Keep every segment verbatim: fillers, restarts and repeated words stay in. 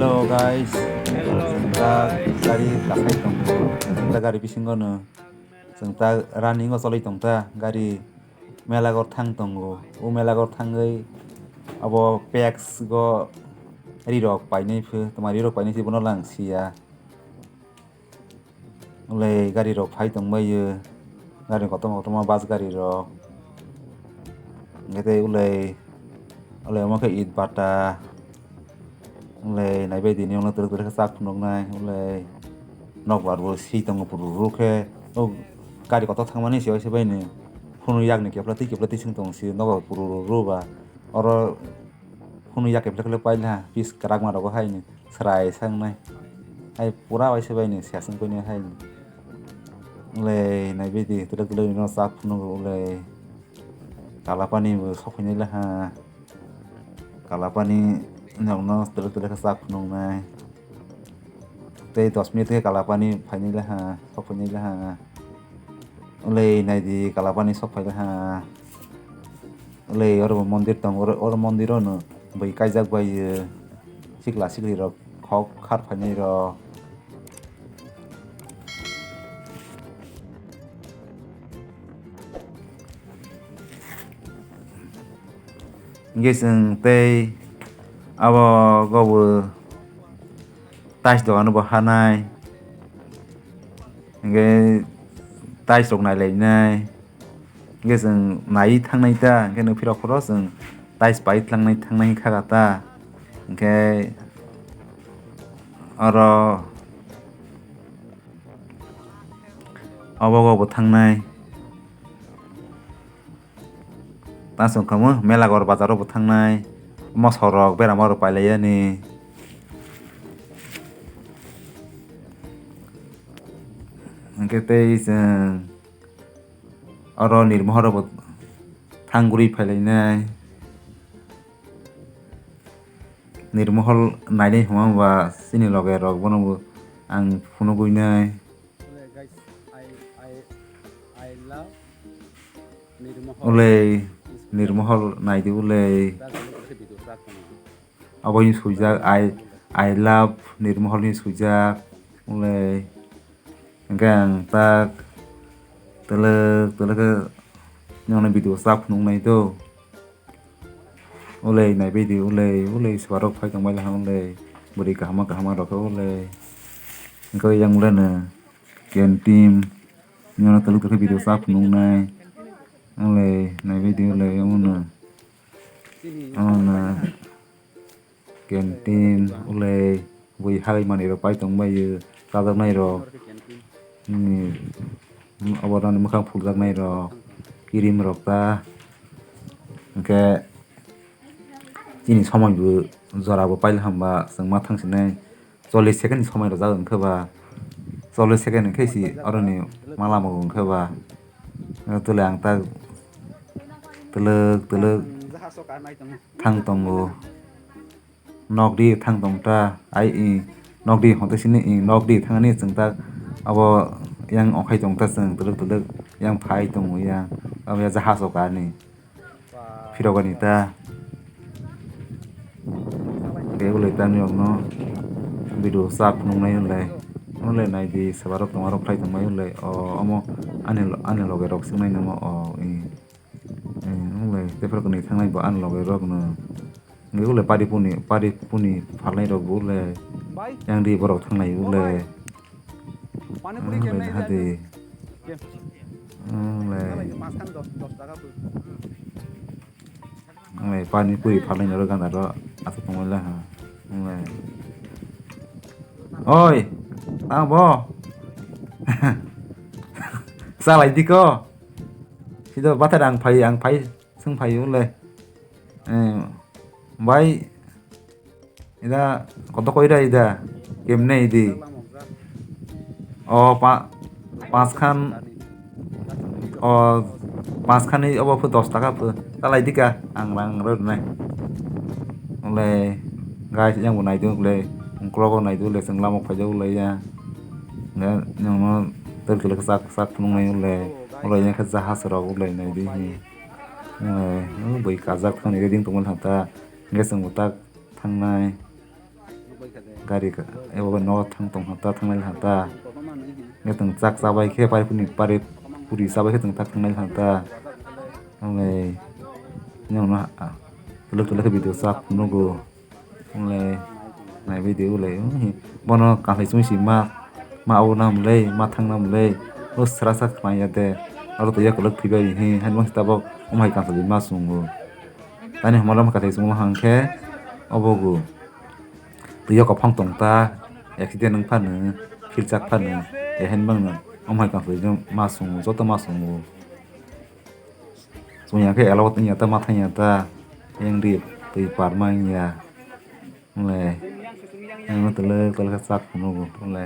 Hello guys, chwng ta gari kasai tongo, chwng ta gari bisingo no, chwng ta running o choloi tong ta gari, mela gor thang tongo, o mela gor thangwi abo packs go ri rok painai pho, toma ri rok painai se bono lang siya. Ulei gari rok phai tongbaio, gari kotorma kotorma bus gari rok. Hwnkhe tei ulei, ulei omo khe it bata. Ulei naibai di, nini ulo twrwk twrwk khe chak phunuknai, ulei nokbar bo swi tongo pururu khe. O gari kotor thangmani se waisa bai ni phunuk yakni kepla twi kepla twi song tongo se nokbar pururu ba. Oro phunuk yak kepla kepla paila pis kwrak ma rogo hai ni. Chwrai sangnai. Hai pura waisa bai ni seseng koi ni hai. Ulei naibai di, twlwk twlwk nino chak phunukgo ulei. Kalapani bo sokphainai laha. Kalapani nokno twlwk twlwk khe chak phunuknai. Tei dos minute khe Kalapani phainai laha, sokphainai laha. Ulei naidi Kalapani sokphai laha. Ulei oro bo mondir tongo, oro, oro mondir o no bui kaijak bai, eh, sikla sikli rok khok khar phainai rok. Hingke chwng tei abo gobo tais dogan bo hanai, hingke tais rok nailainai. Hingke chwng naiwi thangnai ta, hingke nukphirok phoro chwng tais pai tlangnai thangnai kha ta. Hingke oro obo obo thangnai. Tamo chwng kha mo Melagor bazar o bo thangnai. Mosok rok berama rok pailai yani. Hingke tei chwng oro Nirmohor bo thang guri phailainai. Nirmohor nainai hwnba ba chini loge rok bono bo ang phunugui nai. Guys, I, I, I love Nirmohor. Ulei Nirmohor naidi ulei. Abo ni swijak I, I love Nirmohor ni swijak ulei. Hingke ang tak telek telek khe nini video chak phunuk nai do. Ulei naibai di ulei, ulei swrwk phai tongbai laha ulei. Bwrwi kaham kaham rok khe ulei. Hingke yang ulei no canteen nini telek telek khe video chak phunuk nai. Ulei naibai di ulei yang ulei. Omo no canteen ulei bui hai manwi rok pai tongbaio chajaknai rok. Obo rani mwkhang phuljaknai rok kirim rok ta hwnkhe chini somoi bo jora bo paila hwnba chwng ma thang sinai. Chollish second ni somoi rwjak wngkhe ba, chollish second wngkhe si oroni malamo wngkhe ba, tole ang tak twlwk twlwk thang tongo, nokdi thang tong ta, ai i nokdi hote sini i nokdi thangni chwng tak abo yang okhai tong ta chwng twlwk twlwk yang phai tongo yang abo ya jahaj o kani. Phirogani ta. Hwnkhe ulai tamni okno video chak nuknai ulai. Ulai naidi swbarok tongmarok khlai tongmai ulai. O omo ani ani loge rok swngnai nangma o i. Ulai tephra kwnwi thangnai bo ani loge rokno. Hwnkhe ulai pari puni pari puni phalnai rok bo ulai. Yang di borok thangnai ulai. Pani puri kemnai hadi. Ang le. Ang le pani puri phalai naro gana ro asa tongoi la ha. Ang le. Oi, ang bo. Salai diko. Sido bathar ang phai ang phai sung phai le. Eh, bai. Ida koto koira ida kemne idi. O pa pas khan o pas khan ni obo phu dos taka phu talai dika ang rang rw nai. Ule guys yang bo naidu ule ungkrogo naidu ule chwng lama phaijak ule ya. Nge nongno tel tel sak sak phunuk nai ule ule yang khe jahaj rok ule naidu hi. Ule bui kajak thani ready tongmani thang ta nge chwng bo tak thangnai. Gari ka, ebo no thang tong hata, thangnai hata. Nge tong chak chabai khe, pai puni pare puri chabai khe tong tak thangnai hata. Onglai, nyong no, ah, tuluk tuluk khe video chak nugo. Onglai, nai video ulai, hmm, bono kathai chungsi ma, ma au nam le, ma thang nam le. O sra sak khna ya de. Aro to ya kolok thibai hi, han bang tabok, omai kathai ma sungo. Tani hwnba kathai chwngma hwnkhe obo bo twi o kophang tong ta, accident wng phano, philchak phano, ehaini mangno omo hai tongthokjak ma chwngo, joto ma chwngo. Chwng ya khe alawat wng ya ta, ma thang ya ta, yang di twi parma wng ya. Wng le, yang no tole tole khe chak phunuk bo, wng le,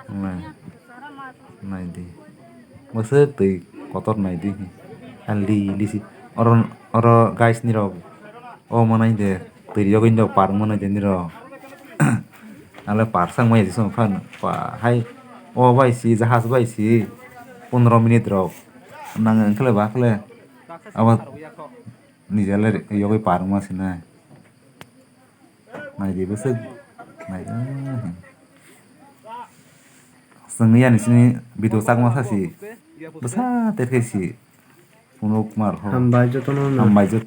wng le, nai di. Bwswk twi kotor nai di. Li, li si. Oro, oro guys ni rok. O manai de. Twi yogwi no par manai de ni rok. Ale par sang mai di song phan. Pa hai. O bai si, jahaj bai si. Pondro minute rok. Nang ang khle ba khle. Abo nijale yogwi par ma sinai. Nai di bwswk. Nai. Chwng yani sini video chakma sa si. Bwsa terkhe si. Phunuk mar ho. Hambai jotono no. Hambai joto.